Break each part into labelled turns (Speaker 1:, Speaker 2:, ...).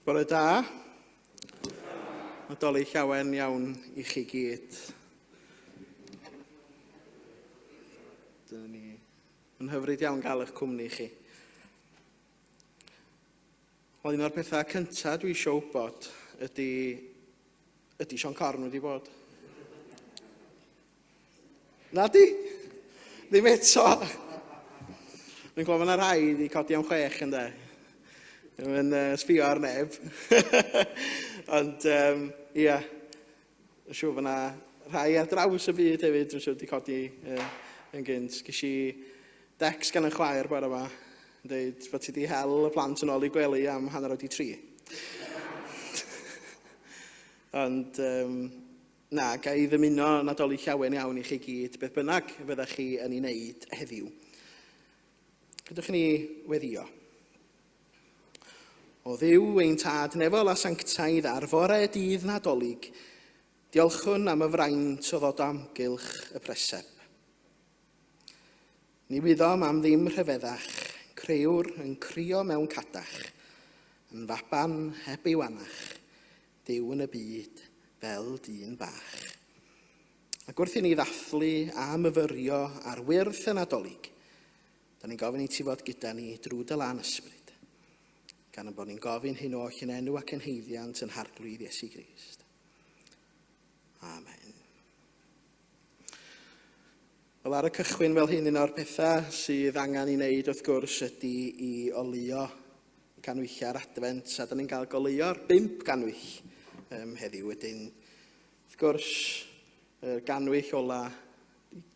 Speaker 1: Bore da. Nadolig llawen iawn i chi gyd. Dyna ni. Yn hyfryd iawn gael eich cwmni chi. Wel, un o'r pethau cyntaf dwi eisiau wybod ydy, ydy Sean Corn wedi bod? Na di? Ddim eto. Dwi'n gwybod mae yna rhai wedi codi am chwech yn de. Ddim yn uh, sbio ar neb. Ond, um, ia, yn siŵr bod yna rhai ar draws y byd hefyd, dwi'n siŵr wedi codi uh, yn gynt. Ges i decs gan y chwaer bore yma, yn dweud bod ti wedi hel y plant yn ôl i gwely am 3:30. Ond, um, Na, ga i ddymuno Nadolig Llawen iawn i chi gyd, beth bynnag fyddech chi yn ei wneud heddiw. Gadewch i ni weddio. O Dduw ein Tad nefol a sanctaidd ar fore dydd Nadolig, diolchwn am y fraint o ddod o amgylch y preseb. Ni wyddom am ddim rhyfeddach, crëwr yn crio mewn cadach, yn faban heb ei wanach, Duw yn y byd fel dyn bach. Ac wrth i ni ddathlu a myfyrio ar wyrth y Nadolig, da ni'n gofyn i ti fod gyda ni drwy dy lan ysbryd, gan y bod ni'n gofyn hyn oll yn enw ac yn haeddiant yn Harglwydd Iesu Grist. Amen. Wel, ar y cychwyn fel hyn, un o'r pethau sydd angen i wneud wrth gwrs ydy i oleuo canwyllau'r Adfent, a da ni'n cael goleuo'r bump ganwyll um, heddiw wedyn. Wrth gwrs, y ganwyll ola,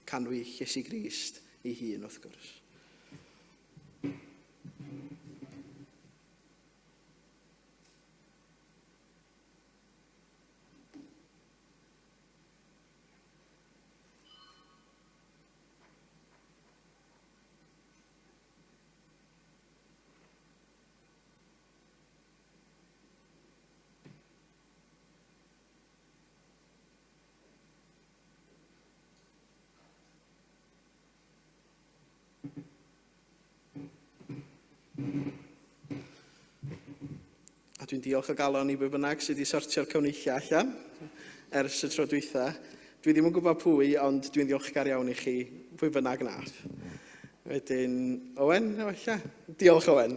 Speaker 1: canwyll Iesu Grist ei hun wrth gwrs. A dwi'n diolch o galon i bwy bynnag sydd wedi sortio'r cyfneithiau allan ers y tro dwytha. Dwi ddim yn gwybod pwy, ond dwi'n ddiolchgar iawn i chi, pwy bynnag nath. Wedyn, Owen, efallai? Diolch, Owen.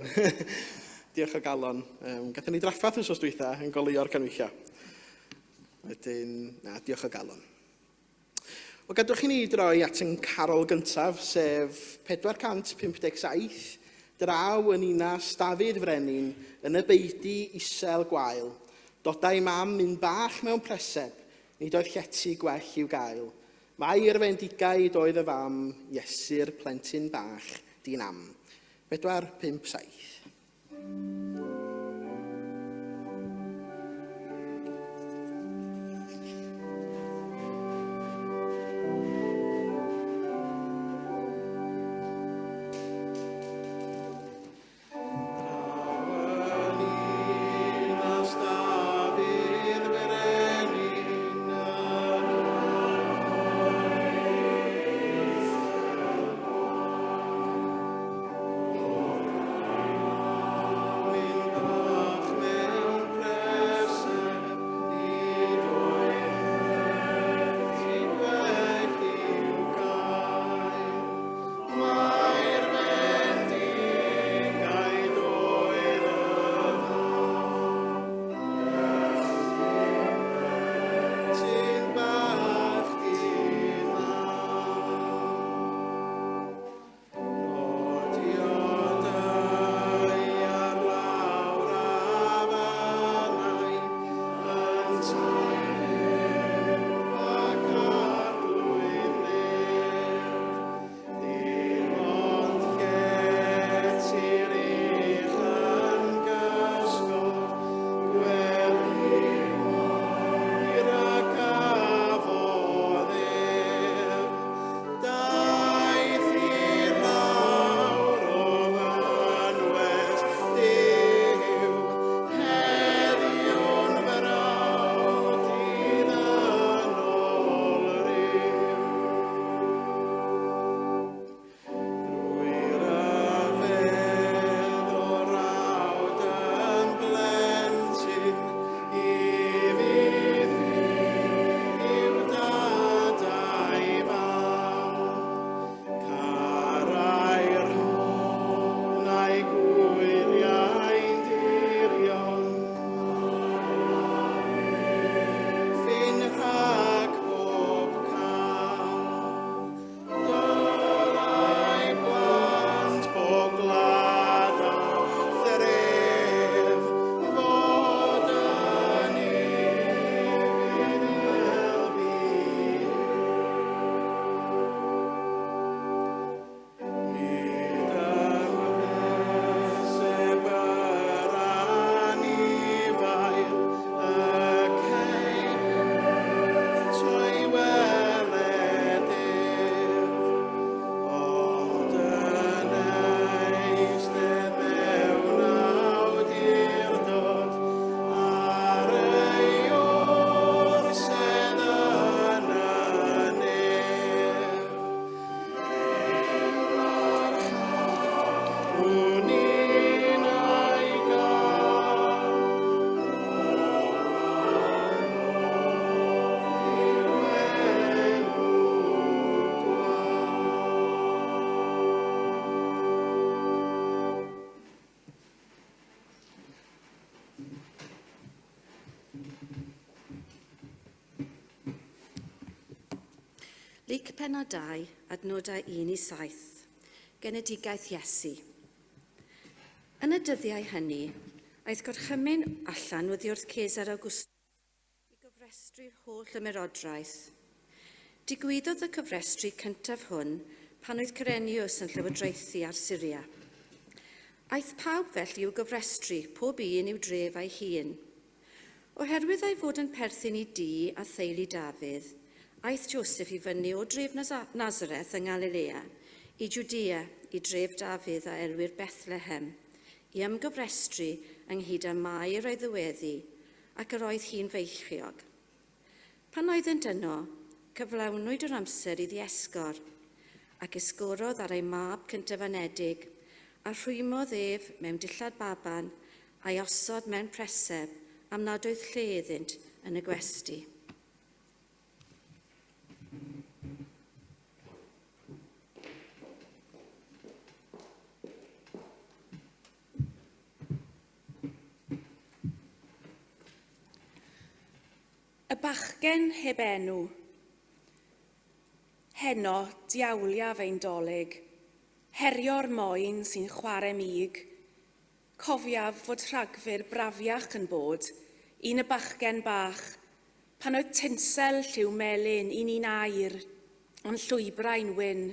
Speaker 1: diolch o galon. Um, Gathon ni draffath wythnos dwytha yn goleuo'r canwylla. Wedyn, na, diolch o galon. Wel, gadwch i ni droi at yn carol gyntaf, sef 457, draw yn ninas Dafydd Frenin, yn y beudy isel gwael. Dodai mam un bach mewn preseb, nid oedd llety gwell i'w gael. Mair fendigaid oedd y fam, Iesu'r plentyn bach, din am. 4, 5, 7.
Speaker 2: Luc pennod 2, adnodau 1 i 7. Genedigaeth Iesu. Yn y dyddiau hynny, aeth gorchymyn allan oddi wrth Cesar Augustus i gofrestru'r holl ymerodraeth. Digwyddodd y cyfrestru cyntaf hwn pan oedd Cyrenius yn llywodraethu ar Syria. Aeth pawb felly i'w gofrestru, pob un i'w dref a'i hun. Oherwydd ei fod yn perthyn i dŷ a theulu Dafydd, aeth Joseph i fyny o dref Nazareth yng Ngalilea i Jwdea, i dref Dafydd a elwir Bethlehem, i ymgofrestru ynghyd â Mair o'i ddyweddi, ac yr oedd hi'n feichiog. Pan oeddent yno, cyflawnwyd yr amser iddi esgor, ac esgorodd ar ei mab cyntaf-anedig, a rhwymodd ef mewn dillad baban a'i osod mewn preseb am nad oedd lle iddynt yn y gwesty.
Speaker 3: Y bachgen heb enw. Heno, diawliaf ein dolig. Herio'r moyn sy'n chwarae mig. Cofiaf fod Rhagfyr brafiach yn bod, un y bachgen bach, pan oedd tinsel lliw melyn un un aur, ond llwybrau'n wyn.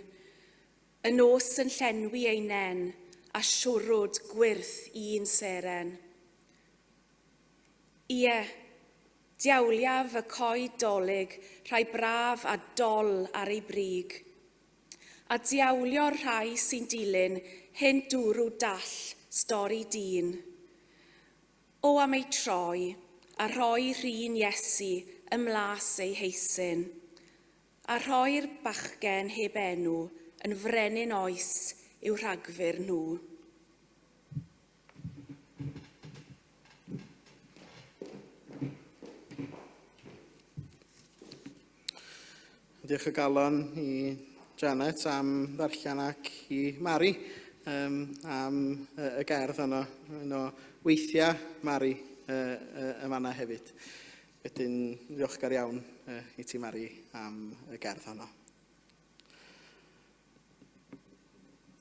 Speaker 3: Y nos yn llenwi ei nen, a siwrwd gwyrth un seren. Ie, diawliaf y coed dolig, rhai braf a dol ar ei brig. A diawlio'r rhai sy'n dilyn hen dwrw dall stori dyn. O am eu troi, a rhoi rhin Iesu ym mlas eu heisyn, a rhoi'r bachgen heb enw yn frenin oes i'w rhagfyr nhw.
Speaker 1: Diolch o galon i Janet am ddarllen ac i Mari am y gerdd yno, un o weithiau Mari y fanna hefyd. Wedyn, ddiolchgar iawn i ti Mari am y gerdd honno.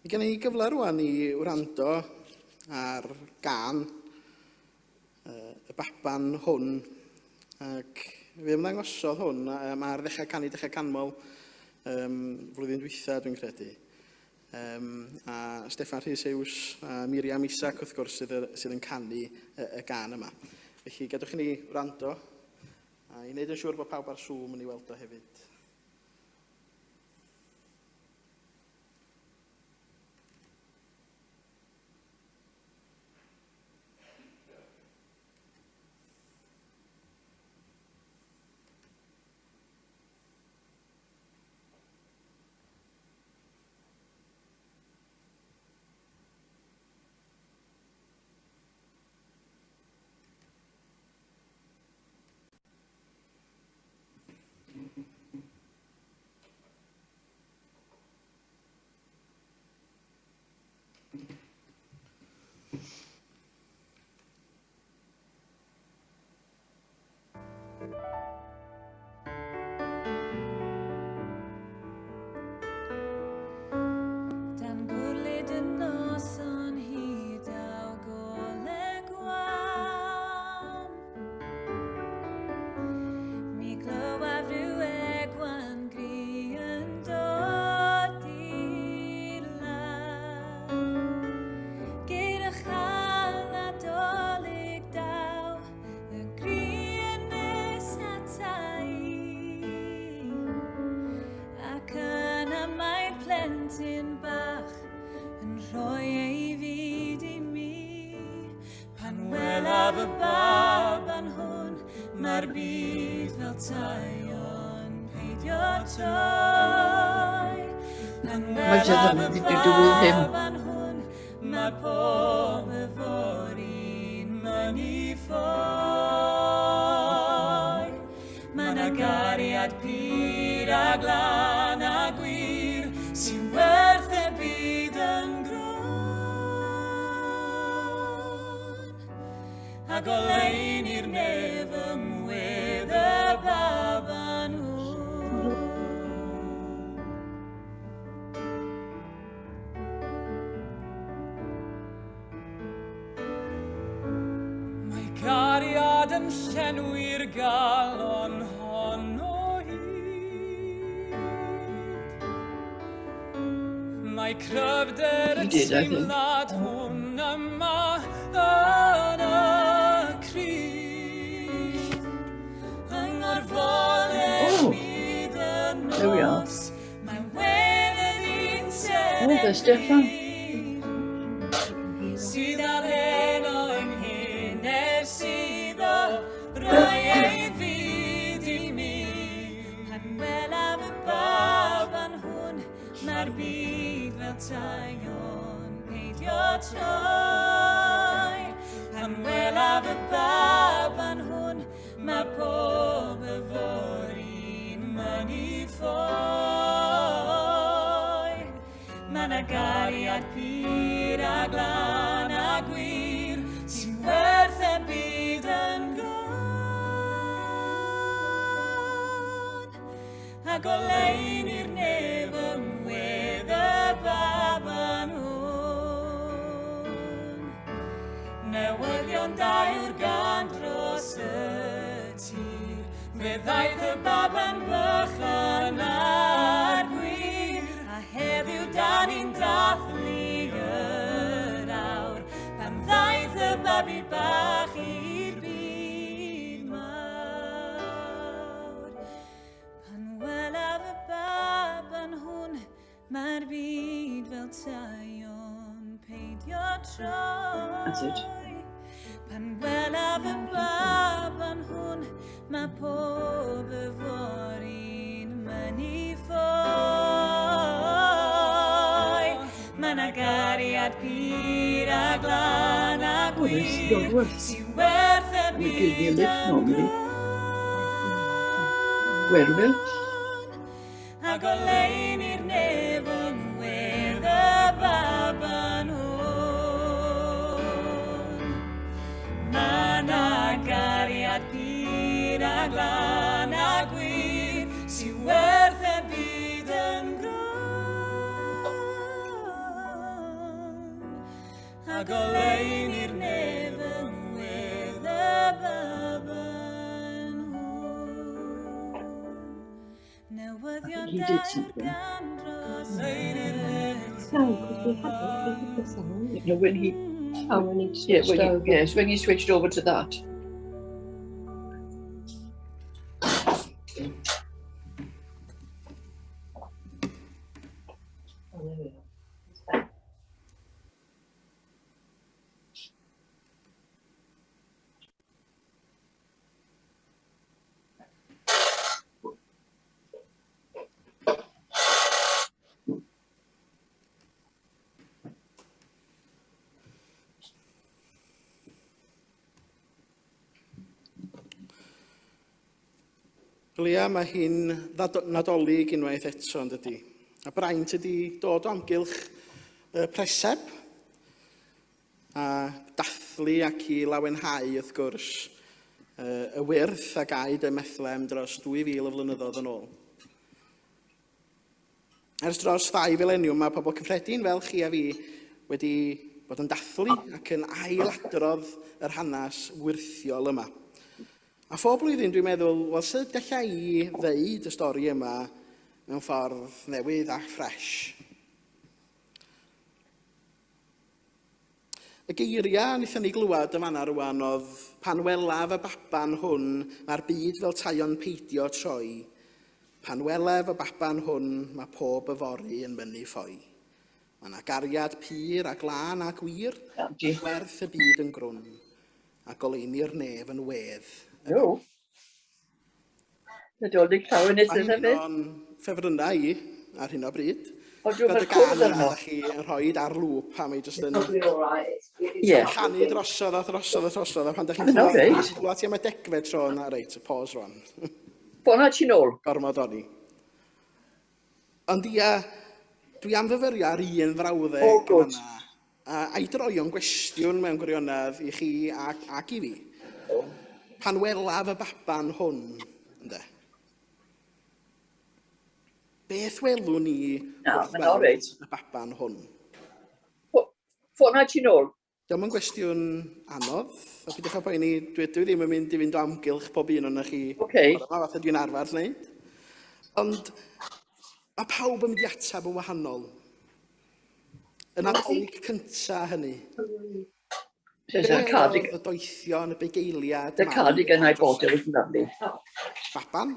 Speaker 1: Mae gen i gyfle rwan i wrando ar gân y baban hwn, ac fe ymddangosodd hwn ar ddechrau canu, dechrau canmol flwyddyn dwytha dwi'n credu. A Steffan Rhys Hughes a Miriam Isaac wrth gwrs sydd yn canu y gân yma. Felly gadwch i ni wrando a i wneud yn siŵr bod pawb ar Zoom yn ei weld o hefyd.
Speaker 4: Dan gwrlid y noson hyd aw gole gwan. Mi glywaf rhyw egwan gri yn dod i'r lan. Gyda chan Nadolig daw y gri yn nes ata i. Ac yna mae'r plentyn bach yn rhoi ei fyd i mi. Pan welaf y baban hwn, mae'r byd fel tai o'n peidio troi. Pan
Speaker 5: Mae
Speaker 4: welaf
Speaker 5: ddim
Speaker 4: y
Speaker 5: wedi dwy ddim.
Speaker 4: baban hwn, mae pob yfory'n mynnu ffoi. Mae 'na gariad pur a glân a gwir sy'n werth y byd yn grwn. A goleuni'r nef ym ngwedd y baban hwn. Cariad yn llenwi'r galon hon o hyd. Mae cryfder y
Speaker 5: He did, I think.
Speaker 4: teimlad hwn yma yn y cryd. Yng ngorfoledd
Speaker 5: Oh,
Speaker 4: byd y
Speaker 5: there we are.
Speaker 4: nos, Mae wedd yn un
Speaker 5: Oh, there's Stefan.
Speaker 4: Sydd ar heno yng nghyn ers iddo roi ei fyd i mi. Pan welaf y baban hwn, mae'r byd fel tai o'n peidio troi. Pan welaf y baban hwn, mae pob yfory'n mynnu ffoi. Mae 'na gariad pur a glân a gwir sy'n werth y byd yn grwn. A goleuni'r nef yng ngwedd y baban hwn. Newyddion da yw'r gân dros y tir. Fe ddaeth y baban bychan a'r gwir. A heddiw da ni'n dathlu yr awr. Pan ddaeth y babi bach i'r byd mawr. Pan welaf y baban hwn, mae'r byd fel tai o'n peidio troi.
Speaker 5: That's it.
Speaker 4: Pan welaf y baban hwn, mae pob yfory'n mynnu ffoi. Mae 'na gariad pur a glân a
Speaker 5: Oh, there's
Speaker 4: gwir
Speaker 5: Dogworth.
Speaker 4: sy'n werth y
Speaker 5: And it gives me a
Speaker 4: byd
Speaker 5: lift
Speaker 4: yn
Speaker 5: normally. Gwerfyl.
Speaker 4: A goleuni'r nef yng ngwedd y baban hwn. Mae 'na gariad pur a glân a gwir sy'n werth y byd yn grwn. A goleuni'r nef yng ngwedd y baban hwn. Newyddion
Speaker 5: He
Speaker 4: da
Speaker 5: did
Speaker 4: yw'r
Speaker 5: something.
Speaker 4: gân dros
Speaker 6: No, because we had it. We had the sound.
Speaker 5: No, when he,
Speaker 6: Oh, when he
Speaker 5: yeah,
Speaker 6: switched
Speaker 5: when he,
Speaker 6: over.
Speaker 5: yes, when he switched over to that.
Speaker 6: Oh, there we are. It's back.
Speaker 1: Lia, mae hi'n Nadolig unwaith eto, yn dydy. A braint ydy dod o amgylch y preseb a dathlu ac i lawenhau, wrth gwrs, y wyrth a gaed ym Methlehem dros 2,000 o flynyddoedd yn ôl. Ers dros 2 fileniwm mae pobl cyffredin fel chi a fi wedi bod yn dathlu ac yn ailadrodd yr hanes wyrthiol yma. A phob blwyddyn dwi'n meddwl, wel, sut galla i ddeud y stori yma mewn ffordd newydd a ffres? Y geiriau wnaethon ni glywed yn fanna rwan oedd pan welaf y baban hwn, mae'r byd fel taio'n peidio troi. Pan welaf y baban hwn, mae pob yfory yn mynnu ffoi. Mae yna gariad pur a glân a gwir,
Speaker 5: Angie.
Speaker 1: werth y byd yn grwn, a goleuni'r nef yn wedd.
Speaker 5: No. Nadolig llawen
Speaker 1: Mae
Speaker 5: is
Speaker 1: hyn
Speaker 5: hefyd.
Speaker 1: o'n ffefrynnau i ar hyn o bryd.
Speaker 5: O, dwi'n
Speaker 1: Gweld y
Speaker 5: meddwl
Speaker 1: gân
Speaker 5: cwrdd
Speaker 1: yna,
Speaker 5: arno.
Speaker 1: da chi yn rhoi ar lŵp a mae jyst yn
Speaker 6: Probably all right. It's
Speaker 5: Yeah.
Speaker 1: canu drosodd a drosodd a drosodd a pan da chi'n
Speaker 5: No, reit.
Speaker 1: clywed ti am y 10fed tro yna, reit, pause rwan.
Speaker 5: Ffona ti nôl.
Speaker 1: Gormod o'n i. Ond ia, dwi am fyfyrio ar un frawddeg
Speaker 5: Oh, good.
Speaker 1: fan'na, a'i droion gwestiwn mewn gwirionedd i chi ac i fi. Pan welaf y baban hwn, ynde? Beth welwn ni
Speaker 5: Na,
Speaker 1: wrth
Speaker 5: ma'n all
Speaker 1: weld
Speaker 5: reit.
Speaker 1: y baban hwn?
Speaker 5: Ffona ti nôl.
Speaker 1: Diolch yn gwestiwn anodd, a peidiwch â poeni, dwi, dwi ddim yn mynd i fynd o amgylch pob un o'n chi
Speaker 5: okay.
Speaker 1: yma, fatha dwi'n arfer wneud. Ond mae pawb yn mynd i ateb yn wahanol. Y Nadolig cynta hynny.
Speaker 5: There's a cardigan.
Speaker 1: Y doethion, y bugeiliad.
Speaker 5: The cardigan I bought, it was lovely.
Speaker 1: Baban,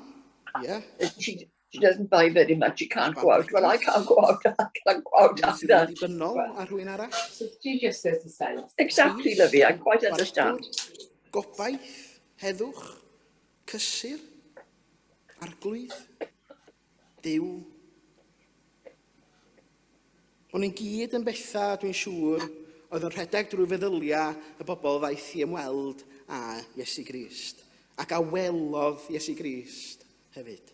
Speaker 1: ie. Yeah.
Speaker 5: She, she doesn't buy very much, she can't go out. Well, I can't go out, I can't go out
Speaker 1: Sydd yn
Speaker 5: either.
Speaker 1: ddibynnol ar rhywun arall.
Speaker 7: So she just says the same.
Speaker 5: Exactly, lovey, I quite understand.
Speaker 1: Gobaith, heddwch, cysur, arglwydd, Duw. O'n i'n gyd yn bethau, dwi'n siŵr, oedd yn rhedeg drwy feddyliau y bobl ddaeth i ymweld â Iesu Grist, ac a welodd Iesu Grist hefyd.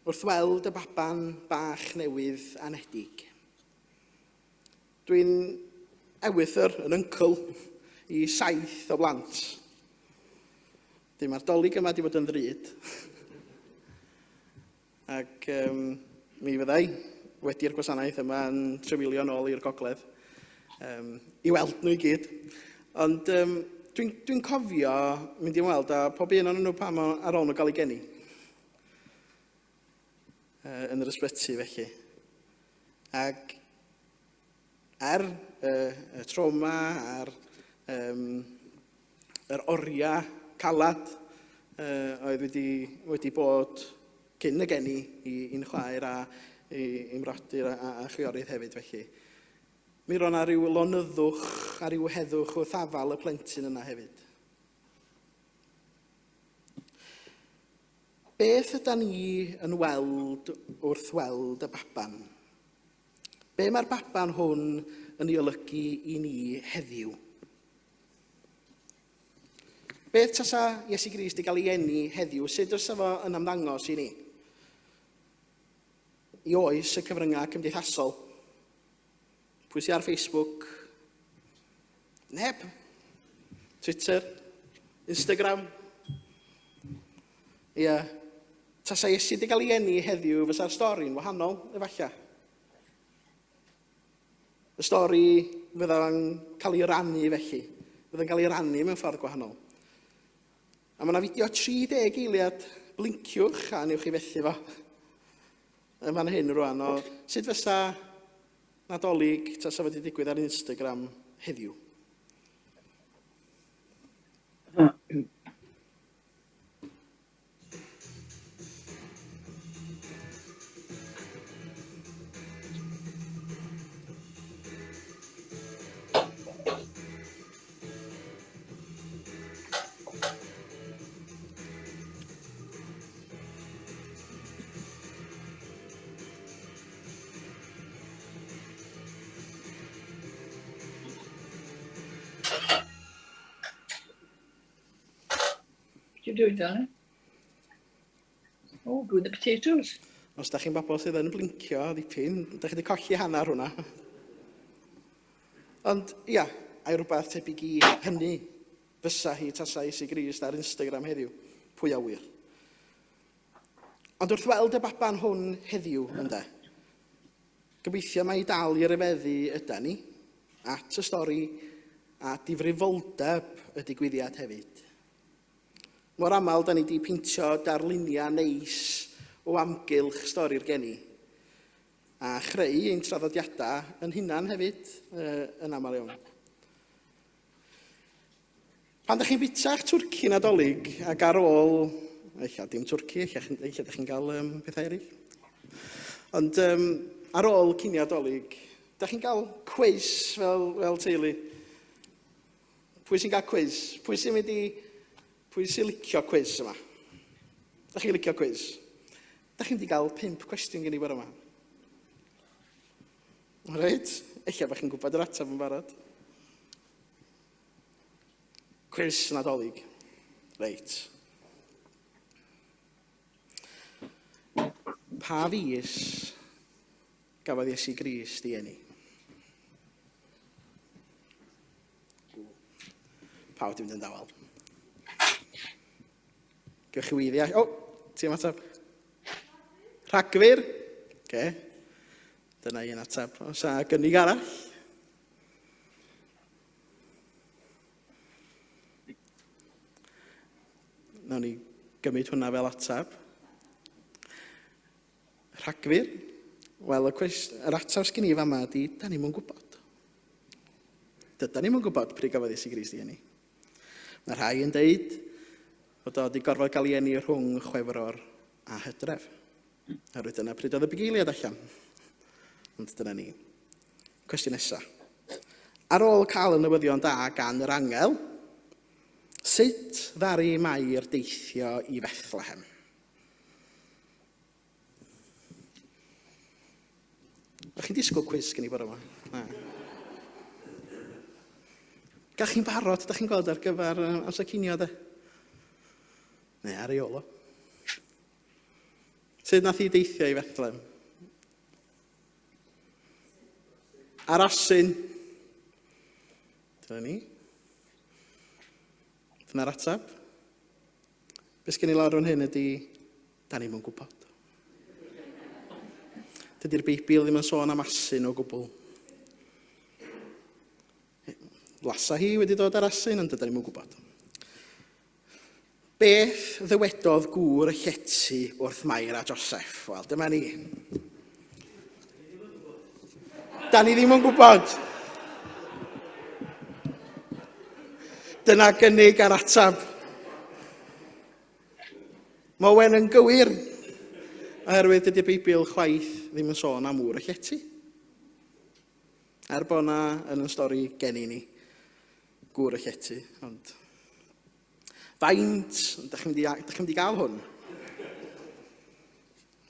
Speaker 1: Wrth weld y baban bach newydd anedig, dwi'n ewythr yn yncl i saith o blant. Dim mae'r dolyg yma wedi bod yn ddrud. Ac um, mi fyddai wedi'r gwasanaeth yma yn trefilio nôl i'r gogledd um, i weld nhw i gyd. Ond um, dwi'n dwi cofio mynd i weld a pob un o'n nhw pam ar ôl nhw gael ei geni. Yn yr ysbyty felly. Ac er y, y trauma a'r um, yr oriau calad uh, oedd wedi, wedi bod cyn y geni i, i'n chwaer a i, i'n mrodyr a, a, a chwiorydd hefyd felly. Mi roedd yna rhyw lonyddwch a rhyw heddwch wrth afal y plentyn yna hefyd. Beth yda ni yn weld wrth weld y baban? Be mae'r baban hwn yn ei olygu i ni heddiw? Beth tasa Iesu Grist i gael ei eni heddiw, sut fysa fo yn ymddangos i ni? I oes y cyfryngau cymdeithasol. Pwy sy'n ar Facebook? Neb. Twitter? Instagram? Ia. Yeah. Tasa Iesu wedi cael ei eni heddiw, fysa'r stori'n wahanol, efallai. Y stori fydda'n cael ei rannu felly. Fydda'n cael ei rannu mewn ffordd gwahanol. A mae yna fideo 30 eiliad, blinciwch a newch chi fethu fo. Yn fan hyn rwan o sut fysa Nadolig tasa wedi digwydd ar Instagram heddiw.
Speaker 5: What you doing, darling? Oh, doing the potatoes.
Speaker 1: Os da chi'n bobl sydd yn blincio ddipyn, da chi wedi colli hanner hwnna. Ond, ia, ai rhywbeth tebyg i hynny fysa hi tasa Iesu Grist ar Instagram heddiw. Pwy a wyr. Ond wrth weld y baban hwn heddiw, ynde, gobeithio mai dal i ryfeddu yda ni, at y stori a difrifoldeb y digwyddiad hefyd. Mor aml da ni wedi pintio darluniau neis o amgylch stori'r geni, a chreu ein traddodiadau yn hunan hefyd yn aml iawn. Pan da chi'n bita'ch twrci Nadolig ac ar ôl, eich dim twrci, eich eich ydych chi'n cael um, pethau eraill. Ond um, ar ôl cinio Nadolig, da chi'n cael cwis fel, fel teulu. Pwy sy'n cael cwis? Pwy sy'n mynd i... Pwy sy'n licio cwis yma? Da chi'n licio cwis? Da chi'n mynd i gael pump cwestiwn gen i bore yma. Reit, ella bod chi'n gwybod yr ateb yn barod. Cwis Nadolig. Reit. Pa fus gafodd Iesu Grist ei eni? Pawb di mynd yn dawel. Gewch chi weiddi. O, oh, ti'n ateb? Rhagfyr. Okay. Dyna un ateb. Oes a gynnig arall? Nawn ni gymryd hwnna fel ateb. Rhagfyr? Wel, y cwest, yr ateb sgyn i fama ydy, da ni'm yn gwybod. Dyda ni'm yn gwybod pryd gafodd Iesu Grist ei eni. Mae rhai yn deud bod o wedi gorfod cael ei eni rhwng Chwefror a Hydref. Oherwydd dyna pryd oedd y bugeiliad allan. Ond dyna ni. Cwestiwn nesaf. Ar ôl cael y newyddion da gan yr angel, sut ddaru Mair deithio i Fethlehem? O'ch chi'n disgwyl cwis gen i bore yma? Na. Gach chi'n barod, da chi'n gweld ar gyfer amser cinio, de? Neu ar ei ôl o. Sut nath hi deithio i Fethlem? Ar asyn. Dyna ni. Dyna'r ateb. Be sgen i lawr fan hyn ydy, da ni'm yn gwybod. Dydy'r Beibl ddim yn sôn am asyn o gwbl. Lasa hi wedi dod ar asyn, ond dyda ni'm yn gwybod. Beth ddywedodd gŵr y llety wrth Mair a Joseph? Wel, dyma ni. Da ni ddim yn gwybod. Dyna gynnig ar atab. Mae Owen yn gywir, oherwydd dydy'r Beibl chwaith ddim yn sôn am ŵr y llety. Er bod na yn y stori geni ni, gŵr y llety, ond faint, da chi'n mynd i, da chi'n mynd i gael hwn?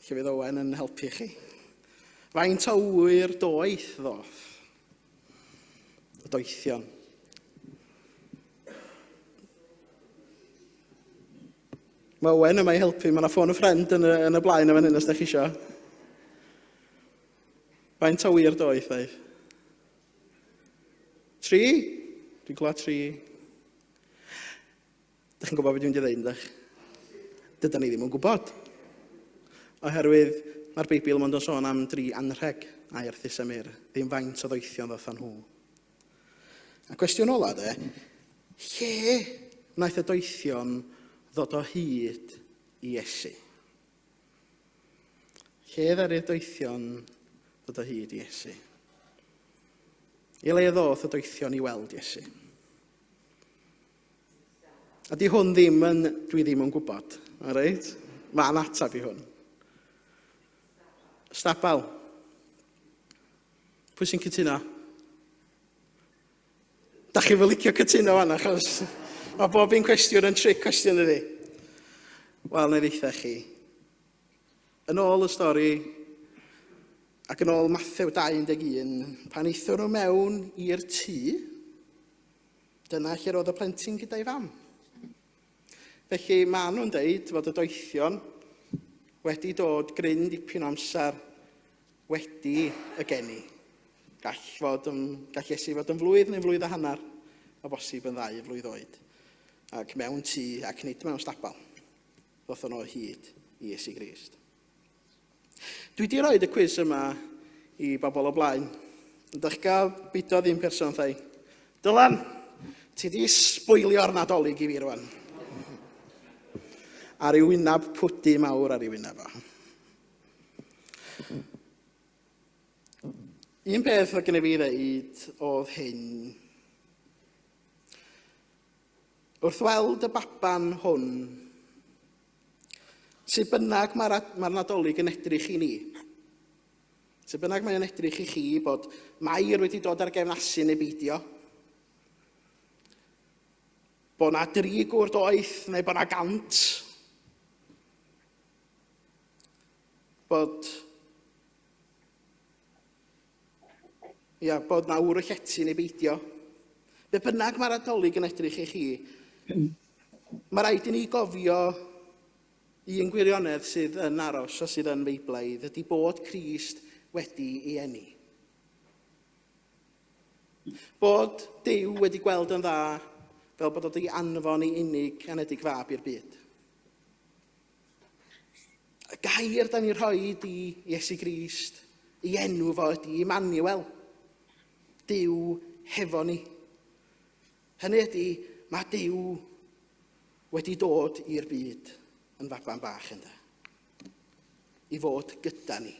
Speaker 1: Lle fydd Owen yn helpu chi. Faint o ŵyr doeth ddoth? Y doethion. Mae Owen yma i helpu. Mae yna ffôn y ffrind yn y, yn y blaen yn fan hyn os da chi eisiau. Faint o wir doeth ddaeth? Tri? Dwi'n clywed tri. Dych chi'n gwybod beth dwi'n mynd i ddeud, yndych? Dydan ni ddim yn gwybod. Oherwydd mae'r Beibl mond yn sôn am dri anrheg, air thus a mur, ddim faint o ddoethion ddothon nhw. A cwestiwn ola de, lle wnaeth y doethion ddod o hyd i Iesu? Lle ddaru'r doethion ddod o hyd i Iesu? I le ddoth y doethion i weld Iesu? A di hwn ddim yn, dwi ddim yn gwybod, all right? Mae'n atab i hwn. Stabal. Pwy sy'n cytuno? Da chi fod licio cytuno fan, achos mae bob un cwestiwn yn trick cwestiwn ydi. Wel, na i ddeitha chi. Yn ôl y stori, ac yn ôl Mathew 2.11, pan eithon nhw mewn i'r tŷ, dyna lle roedd y plentyn gyda'i fam. Felly maen nhw'n deud fod y doethion wedi dod gryn dipyn o amser wedi y geni. Gall, fod yn, gall Iesu fod yn flwydd neu'n flwydd a hanner, o bosib yn ddau flwydd oed. Ac mewn tŷ ac nid mewn stabal, ddothon nhw o hyd i Iesu Grist. Dwi wedi rhoi y cwis yma i bobl o blaen. Ydych chi'n gael bido ddim person thai. Dylan, ti di sboilio'r Nadolig i fi rwan. Ar ei wynab pwdu mawr ar ei wynab o. Un peth oedd gen i fi ddeud oedd hyn. Wrth weld y baban hwn, sut bynnag mae'r mae Nadolig yn edrych i ni, sut bynnag mae'n edrych i chi bod Mair wedi dod ar gefn asyn neu beidio, bod na dri gŵr doeth neu bod na gant, bod ia, bod na ŵr y llety neu beidio. Be bynnag mae'r adolyg yn edrych i chi, mae rhaid i ni gofio un gwirionedd sydd yn aros a sydd yn feiblaidd ydy bod Crist wedi ei eni. Bod Duw wedi gweld yn dda fel bod o wedi anfon ei unig anedig fab i'r byd. Y gair da ni'n rhoi i Iesu Grist Ei enw fo ydy Immanuel. Duw hefo ni. Hynny ydy, mae Duw wedi dod i'r byd yn faban bach ynde. I fod gyda ni.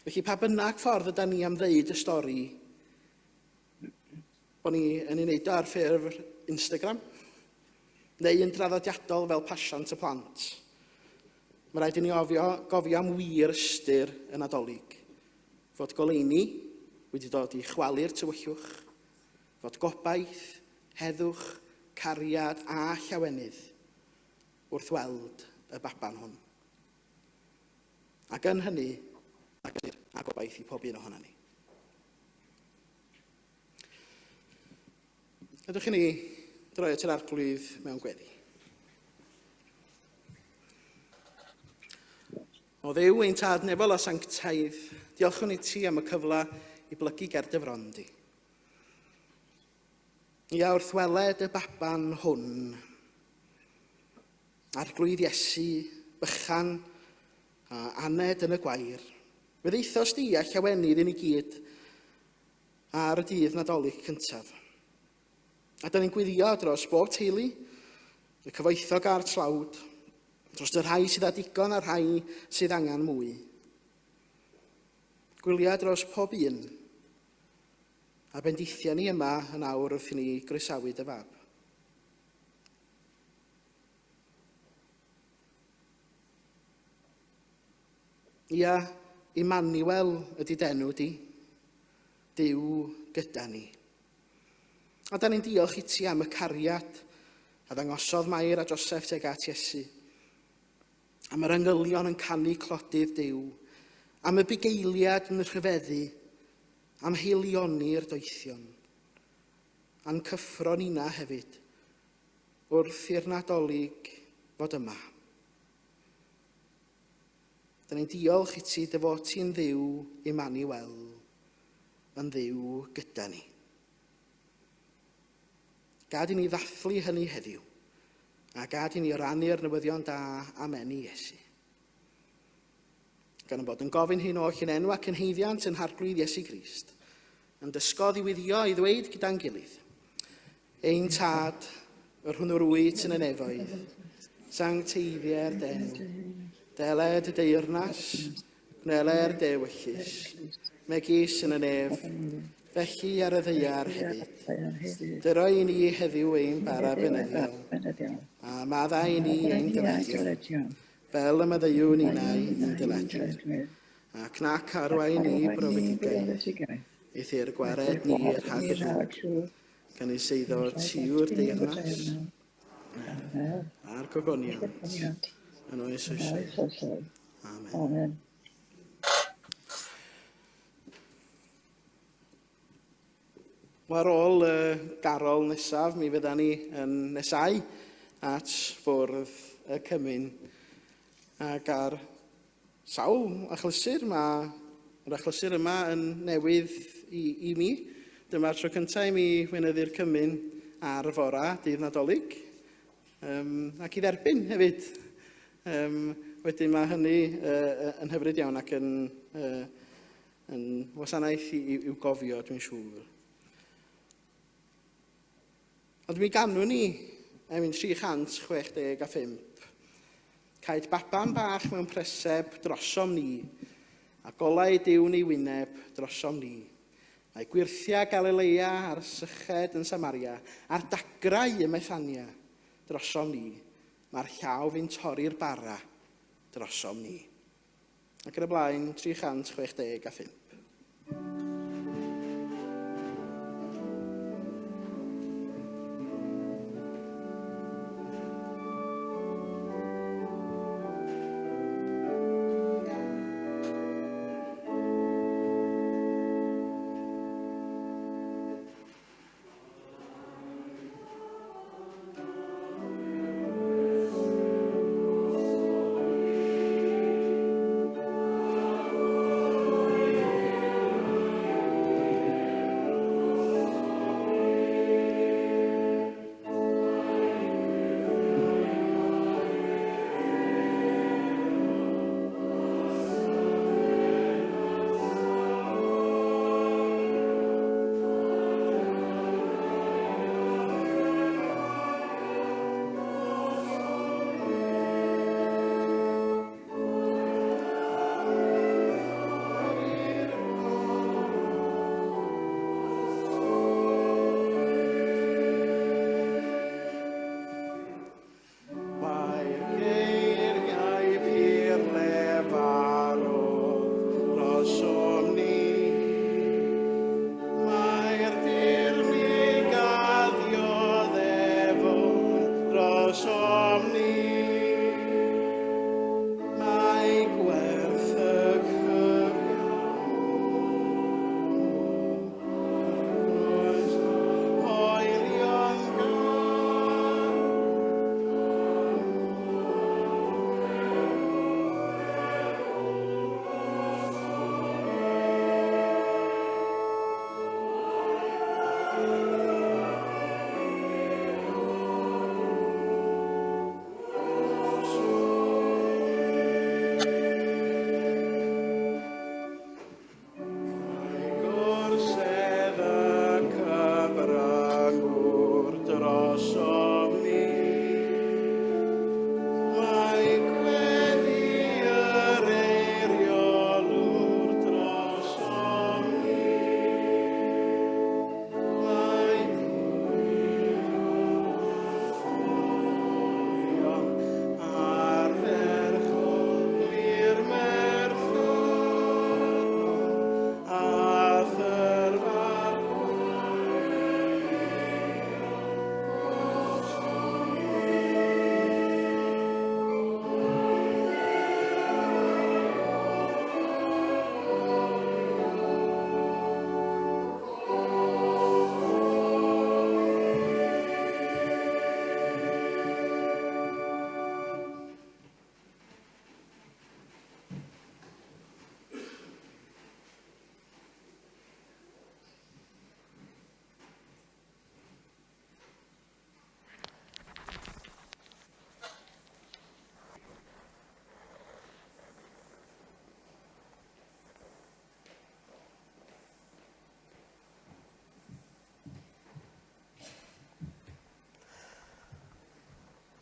Speaker 1: Felly pa bynnag ffordd yda ni am ddeud y stori, bod ni yn ei wneud o ar ffurf Instagram, neu yn draddodiadol fel pasiant y plant. Mae rhaid i ni ofio, gofio am wir ystyr y Nadolig. Fod goleuni wedi dod i chwalu'r tywyllwch, fod gobaith, heddwch, cariad a llawenydd wrth weld y baban hwn. Ac yn hynny, ac ystyr a gobaith i pob un ohono ni. Ydych chi ni droi at yr arglwydd mewn gweddi. O Dduw ein tad nefol a sanctaidd, diolchwn i ti am y cyfle i blygu ger dy fron di. Ia, wrth weled y baban hwn, Arglwydd Iesu, bychan a aned yn y gwair, fe ddeithos di a llawenydd i ni gyd ar y dydd Nadolig cyntaf. A da ni'n gwylio dros bob teulu, y cyfoethog a'r tlawd, dros y rhai sydd â digon a'r rhai sydd angen mwy. Gwylia dros pob un, a bendithia ni yma yn awr wrth i ni groesawu dy fab. Ia, Immanuel ydy d'enw di, Duw gyda ni. A da ni'n diolch i ti am y cariad a ddangosodd Mair a Joseph tuag at Iesu. Am yr angylion yn canu clodydd Duw, am y bugeiliad yn rhyfeddu, am heilioni'r doethion, a'n cyffro nina hefyd, wrth i'r Nadolig fod yma. Da ni'n diolch i ti dy fod ti'n ddiw Immanuel, yn ddiw gyda ni. Gad i ni ddathlu hynny heddiw, a gad i ni rannu'r newyddion da am eni Iesu. Gan yn bod yn gofyn hyn oll yn enw ac yn heiddiant yn Harglwydd Iesu Grist, yn dysgodd i wyddio i ddweud gyda'n gilydd, Ein Tad, yr hwnnw rwyt yn y nefoedd, sancteiddier d'enw, deled y deyrnas, gwneler dy ewyllys, megis yn y nef, felly ar y ddaear hefyd. Dyro i ni heddiw ein bara beunyddiol, a maddau i ni ein dyledion, fel y maddeuwn ninnau i'n dyledwyr. Ac nac arwain ni brofedigaeth, eithr gwared ni rhag y drwg, gan ei seiddo tiw'r deyrnas, a'r gogoniant, yn oes oesoedd. Amen. Amen. Wel, ar ôl y garol nesaf, mi fydda ni yn nesau at fwrdd y cymun. Ac ar sawl achlysur, mae yr achlysur yma yn newydd i, i mi. Dyma'r tro cyntaf i mi weinyddu'r cymun ar fora dydd Nadolig. Um, ac i dderbyn hefyd. Um, wedyn mae hynny uh, yn hyfryd iawn ac yn, uh, yn wasanaeth i'w gofio, dwi'n siŵr. Ond mi ganwn ni emyn 365. Caed baban bach mewn preseb drosom ni, a golau Duw'n ei wyneb drosom ni. Mae gwyrthiau Galilea a'r syched yn Samaria, a'r dagrau ym Methania drosom ni. Mae'r llaw fu'n torri'r bara drosom ni. Ac yn y blaen, 365.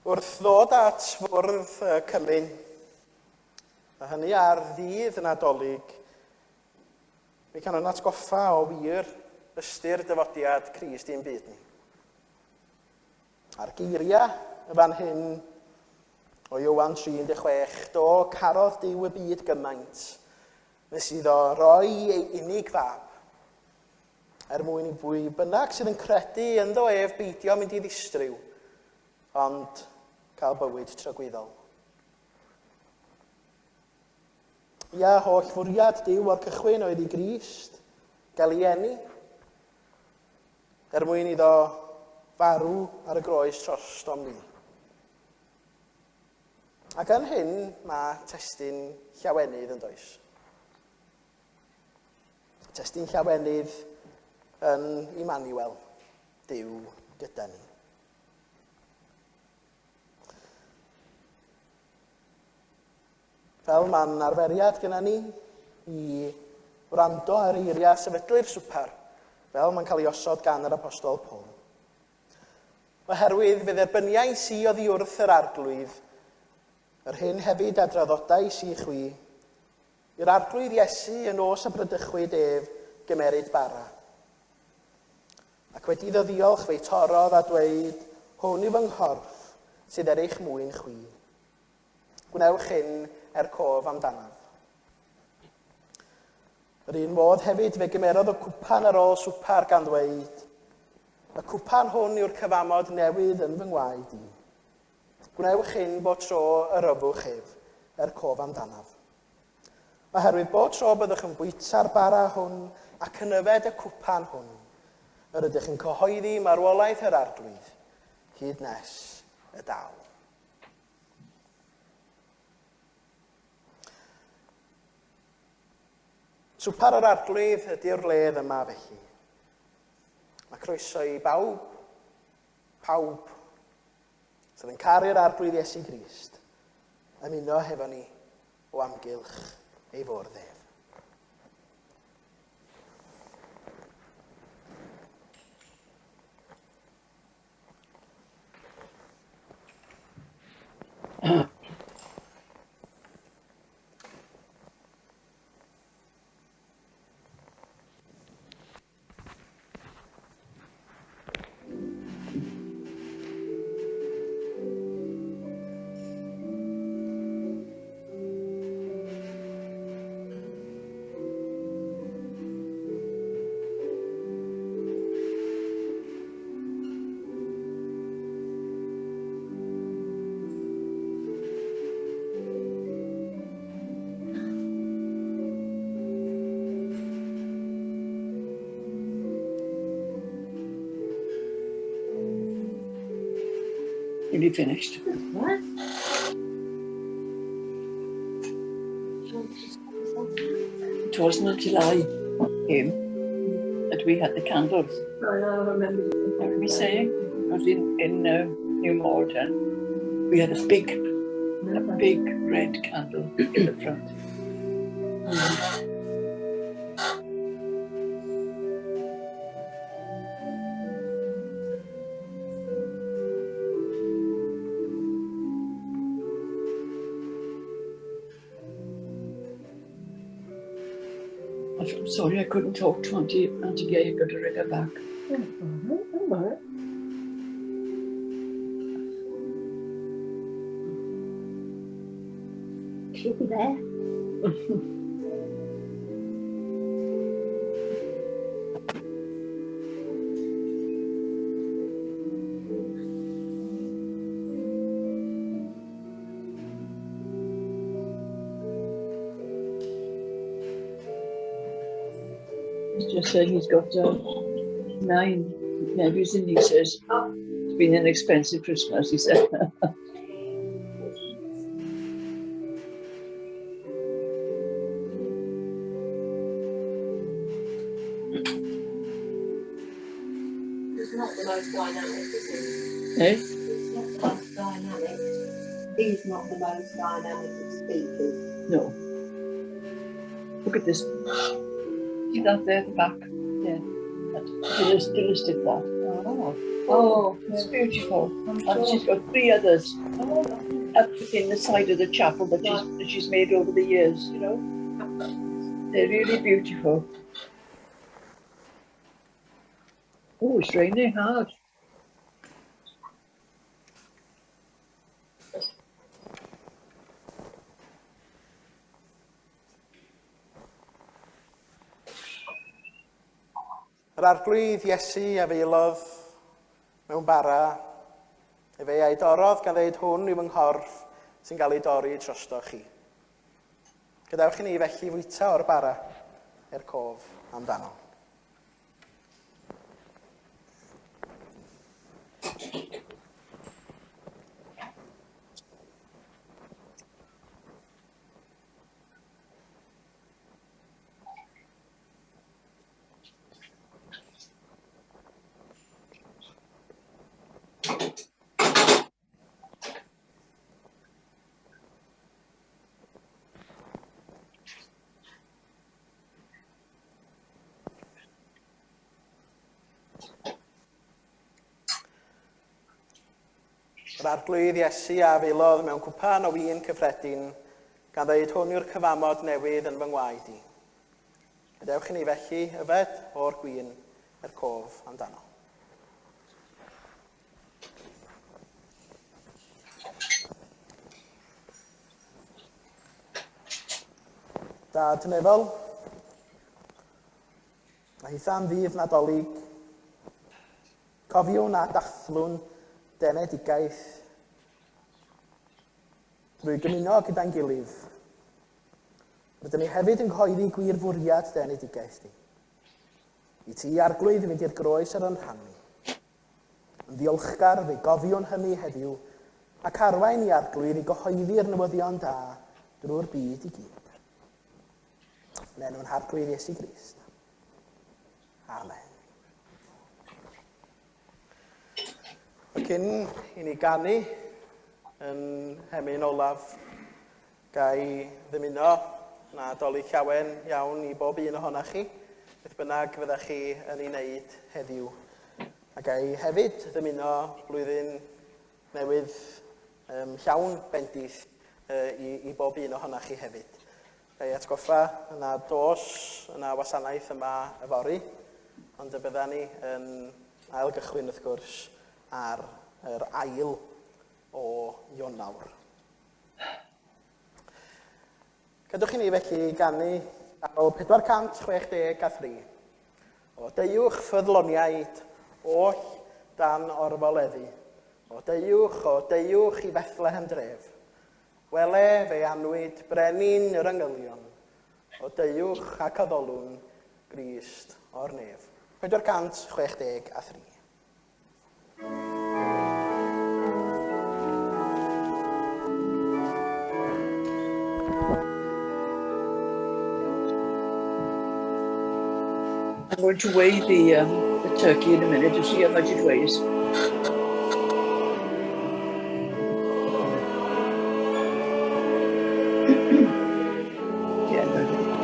Speaker 1: Wrth ddod at fwrdd y cymun, a hynny ar ddydd y Nadolig, mi cawn yn atgoffa o wir ystyr dyfodiad Crist i'n byd ni. A'r geiriau y fan hyn o Ioan 3:16, do carodd Duw y byd gymaint, nes iddo roi ei unig fab, er mwyn i bwy bynnag sydd yn credu ynddo ef beidio mynd i ddistryw, ond cael bywyd tragwyddol. Ia, holl fwriad Duw o'r cychwyn oedd i Grist gael ei eni, er mwyn iddo farw ar y groes trostom ni. Ac yn hyn mae testun llawenydd yn does. Testun llawenydd yn Immanuel, Duw gyda ni. Fel mae'n arferiad gyda ni i wrando ar eiriau sefydlu'r swper, fel mae'n cael ei osod gan yr apostol Paul. Oherwydd fe dderbyniais i oddi wrth yr Arglwydd, yr hyn hefyd a draddodais i chwi, i'r Arglwydd Iesu y nos y bradychwyd ef gymeryd bara. Ac wedi iddo ddiolch fe'i torrodd a dweud, Hwn yw fy nghorff sydd er eich mwyn chwi. Gwnewch hyn er cof amdanaf. Yr un modd hefyd fe gymerodd y cwpan ar ôl swpar gan ddweud, Y cwpan hwn yw'r cyfamod newydd yn fy ngwaed i. Gwnewch hyn bob tro yr yfwch ef, er cof amdanaf. Oherwydd bob tro byddwch yn bwyta'r bara hwn ac yn yfed y cwpan hwn, yr ydych yn cyhoeddi marwolaeth yr Arglwydd, hyd nes y daw. Swpar yr Arglwydd ydy'r wledd yma felly. Mae croeso i bawb, pawb, sydd yn caru'r Arglwydd Iesu Grist, ymuno hefo ni o amgylch ei fwrdd ef.
Speaker 5: Nearly finished.
Speaker 6: What?
Speaker 5: It wasn't until I came that we had the candles.
Speaker 6: I know, I remember.
Speaker 5: Remember me saying? I was in New Malden. We had a big red candle in the front. I'm sorry I couldn't talk to Auntie Gay. I've got to ring her back.
Speaker 6: Don't worry. She'll be there.
Speaker 5: He's just saying he's got 9 nephews and nieces. It's been an expensive Christmas, he said.
Speaker 7: He's not the most dynamic, is he?
Speaker 5: Eh?
Speaker 7: He's not the most dynamic. He's not the most dynamic of speakers.
Speaker 5: No. Look at this. See that there at the back? Yeah. That, Dilys did that. Oh, oh, it's beautiful.
Speaker 7: I'm
Speaker 5: And
Speaker 7: sure.
Speaker 5: she's got three others
Speaker 7: Oh, lovely.
Speaker 5: up in the side of the chapel that she's made over the years, you know. They're really beautiful. Oh, it's raining hard.
Speaker 1: Yr Arglwydd Iesu a feilodd mewn bara, efe a'i dorrodd gan ddeud hwn yw fy nghorff sy'n cael ei dorri drosto chi. Gadewch i ni felly fwyta o'r bara er cof amdano. Yr Arglwydd Iesu a afaelodd mewn cwpan o win cyffredin, gan ddeud hwn yw'r cyfamod newydd yn fy ngwaed i. Gadewch i ni felly yfed o'r gwin er cof amdano. Dad nefol, a hitha'n ddydd Nadolig, cofiwn a dathlwn denedigaeth drwy gymuno gyda'n gilydd. Rydyn ni hefyd yn cyhoeddi gwir fwriad denedigaeth di. I ti, Arglwydd, i fynd i'r groes ar yn rhan ni. Yn ddiolchgar, fe gofiwn hynny heddiw, ac arwain i Arglwydd i gyhoeddi'r newyddion da drwy'r byd i gyd. Yn enw'n Harglwydd Iesu Grist. Amen. A cyn i ni ganu yn hemyn olaf, ga i ddymuno Nadolig llawen iawn i bob un ohonoch chi, beth bynnag fyddech chi yn ei wneud heddiw. A ga i hefyd ddymuno blwyddyn newydd llawn bendith i bob un ohonoch chi hefyd. Ga i atgoffa na dos yna wasanaeth yma yfory, ond y bydda ni yn ail gychwyn wrth gwrs ar yr ail o Ionawr. Cadwch i ni felly ganu ar 463. O deuwch ffyddloniaid oll dan orfoleddu. O deuwch, o deuwch i Bethlehem dref. Wele, fe anwyd brenin yr angylion. O deuwch ac addolwn Grist o'r nef. 463.
Speaker 5: I'm going to weigh the turkey in a minute to see how much it weighs. Yeah, no.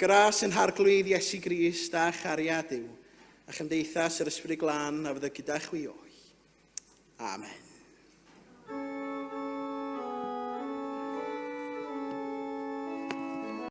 Speaker 1: gras yn harglwydd Iesu Grist a chariad Duw, a chymdeithas yr Ysbryd Glân a fyddo gyda chwi oll. Amen.